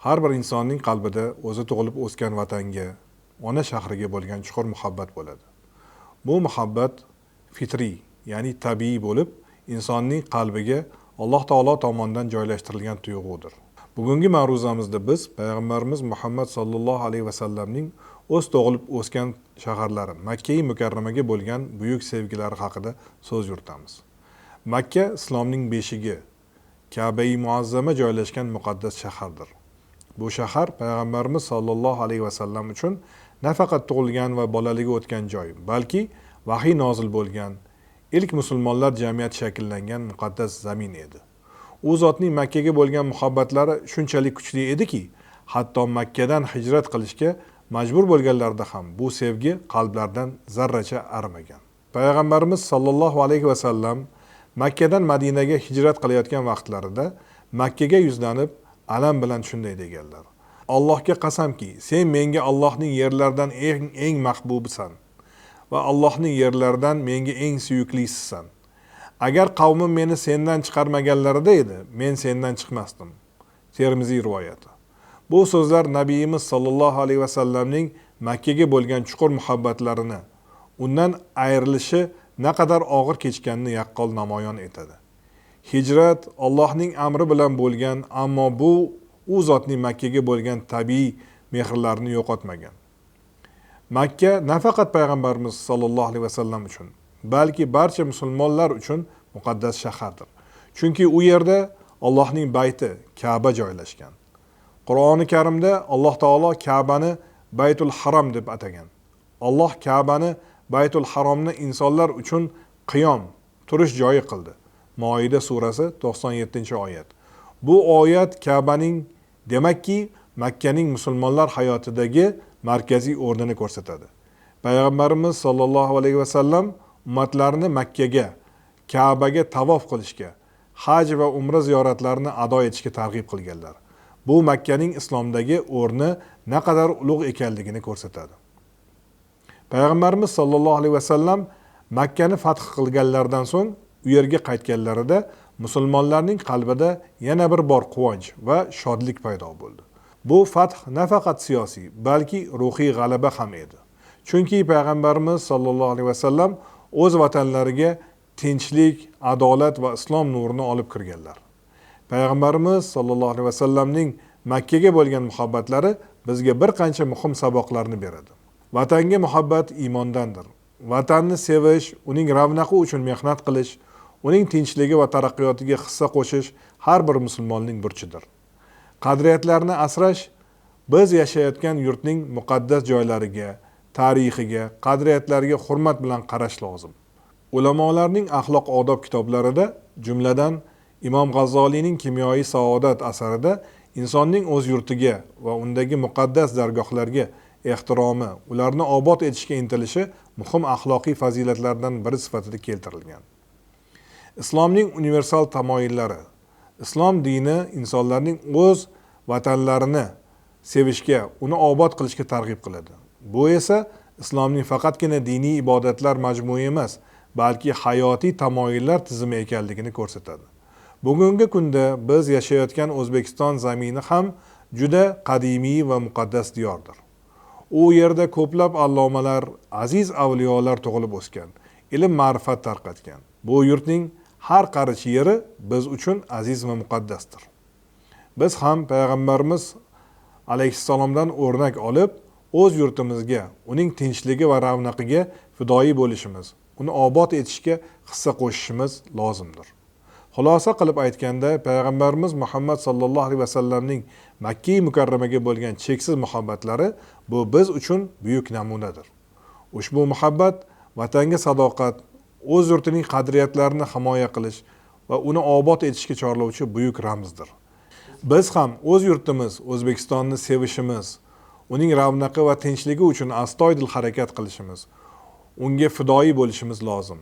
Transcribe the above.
Har bir insonning qalbida o'zi tug'ilib o'sgan vatanga, ona shahriga bo'lgan chuqur muhabbat bo'ladi. Bu muhabbat fitriy, ya'ni tabiiy bo'lib, insonning qalbiga Alloh taolo tomonidan joylashtirilgan tuyg'udir. Bugungi ma'ruzamizda biz payg'ambarimiz Muhammad sallallohu alayhi vasallamning o'z tug'ilib o'sgan shaharlari Makkai mukarramaga bo'lgan buyuk sevgilari haqida so'z yuritamiz. Makka islomning beshigi, Ka'bai muazzama joylashgan muqaddas shahardir. Bu shahar payg'ambarimiz sollallohu alayhi vasallam uchun nafaqat tug'ilgan va bolaligi o'tgan joy, balki vahiy nozil bo'lgan, ilk musulmonlar jamiyati shakllangan muqaddas zamin edi. U zotning Makkaga bo'lgan muhabbatlari shunchalik kuchli ediki, hatto Makkadan hijrat qilishga majbur bo'lganlarida ham bu sevgi qalblardan zarracha arimagan. Payg'ambarimiz sollallohu alayhi vasallam Makkadan Madinaga hijrat qilayotgan vaqtlarida Makkaga yuzlanib alam bilan shunday deganlar: Allohga qasamki, sen menga Allohning yerlaridan eng mahbubisan va Allohning yerlaridan menga eng suyuklisisan. Agar qavmim meni sendan chiqarmaganlarida edi, men sendan chiqmasdim. Termiziy rivoyati. Bu so'zlar nabiyimiz sollallohu alayhi vasallamning Makkaga bo'lgan chuqur muhabbatlarini, undan ayrilishi naqadar og'ir kechganini yaqqol namoyon etadi. Hijrat Allohning amri bilan bo'lgan, ammo bu u zotning Makkaga bo'lgan tabiiy mehrlarini yo'qotmagan. Makka nafaqat payg'ambarimiz sollallohu alayhi vasallam uchun, balki barcha musulmonlar uchun muqaddas shahardir. Chunki u yerda Allohning bayti Ka'ba joylashgan. Qur'oni Karimda Alloh taolo Ka'bani Baytul Harom deb atagan. Alloh Ka'bani Baytul Haromni insonlar uchun qiyom, turish joyi qildi. Moida surasi 97-oyat. Bu oyat Ka'baning, demakki, Makkaning musulmonlar hayotidagi markaziy o'rnini ko'rsatadi. Payg'ambarimiz sollallohu alayhi vasallam ummatlarini Makkaga, Ka'baga tavof qilishga, haj va umra ziyoratlarini ado etishga targ'ib qilganlar. Bu Makkaning islomdagi o'rni naqadar ulug' ekanligini ko'rsatadi. Payg'ambarimiz sollallohu alayhi vasallam Makkani fath qilganlaridan so'ng u yerga qaytganlarida musulmonlarning qalbida yana bir bor quvonch va shodlik paydo bo'ldi. Bu fath nafaqat siyosiy, balki ruhiy g'alaba ham edi. Chunki payg'ambarimiz sollallohu alayhi vasallam o'z vatanlariga tinchlik, adolat va islom nurini olib kirganlar. Payg'ambarimiz sollallohu alayhi vasallamning Makkaga bo'lgan muhabbatlari bizga bir qancha muhim saboqlarni beradi. Vatanga muhabbat iymondandir. Vatanni sevish, uning ravnaqi uchun mehnat qilish, uning tinchligi va taraqqiyotiga hissa qo'shish har bir musulmonning burchidir. Qadriyatlarni asrash biz yashayotgan yurtning muqaddas joylariga, tarixiga, qadriyatlarga hurmat bilan qarash lozim. Ulamolarning axloq odob kitoblarida, jumladan Imom G'azzoliyning Kimyoyi saodat asarida insonning o'z yurtiga va undagi muqaddas dargohlarga ehtiromi, ularni obod etishga intilishi muhim axloqiy fazilatlardan biri sifatida keltirilgan. Islomning universal tamoyillari. Islom dini insonlarning o'z vatanlarini sevishga, uni obod qilishga targ'ib qiladi. Bu esa islomning faqatgina diniy ibodatlar majmui emas, balki hayotiy tamoyillar tizimi ekanligini ko'rsatadi. Bugungi kunda biz yashayotgan O'zbekiston zamini ham juda qadimiy va muqaddas diyordir. U yerda ko'plab allomalar, aziz avliyolar tug'ilib o'sgan, ilm ma'rifat tarqatgan. Bu yurtning har qarich yeri biz uchun aziz va muqaddasdir. Biz ham payg'ambarimiz alayhissalomdan o'rnak olib, o'z yurtimizga, uning tinchligi va ravnaqiga fidoyi bo'lishimiz, uni obod etishga hissa qo'shishimiz lozimdir. Xulosa qilib aytganda, payg'ambarimiz Muhammad sallallohu alayhi vasallamning Makka mukarramaga bo'lgan cheksiz muhabbatlari bu biz uchun buyuk namunadir. Ushbu muhabbat vatanga sadoqat, o'z yurtining qadriyatlarini himoya qilish va uni obod etishga chorlovchi buyuk ramzdir. Biz ham o'z yurtimiz O'zbekistonni sevishimiz, uning ravnaqi va tinchligi uchun astoydil harakat qilishimiz, unga fidoyi bo'lishimiz lozim.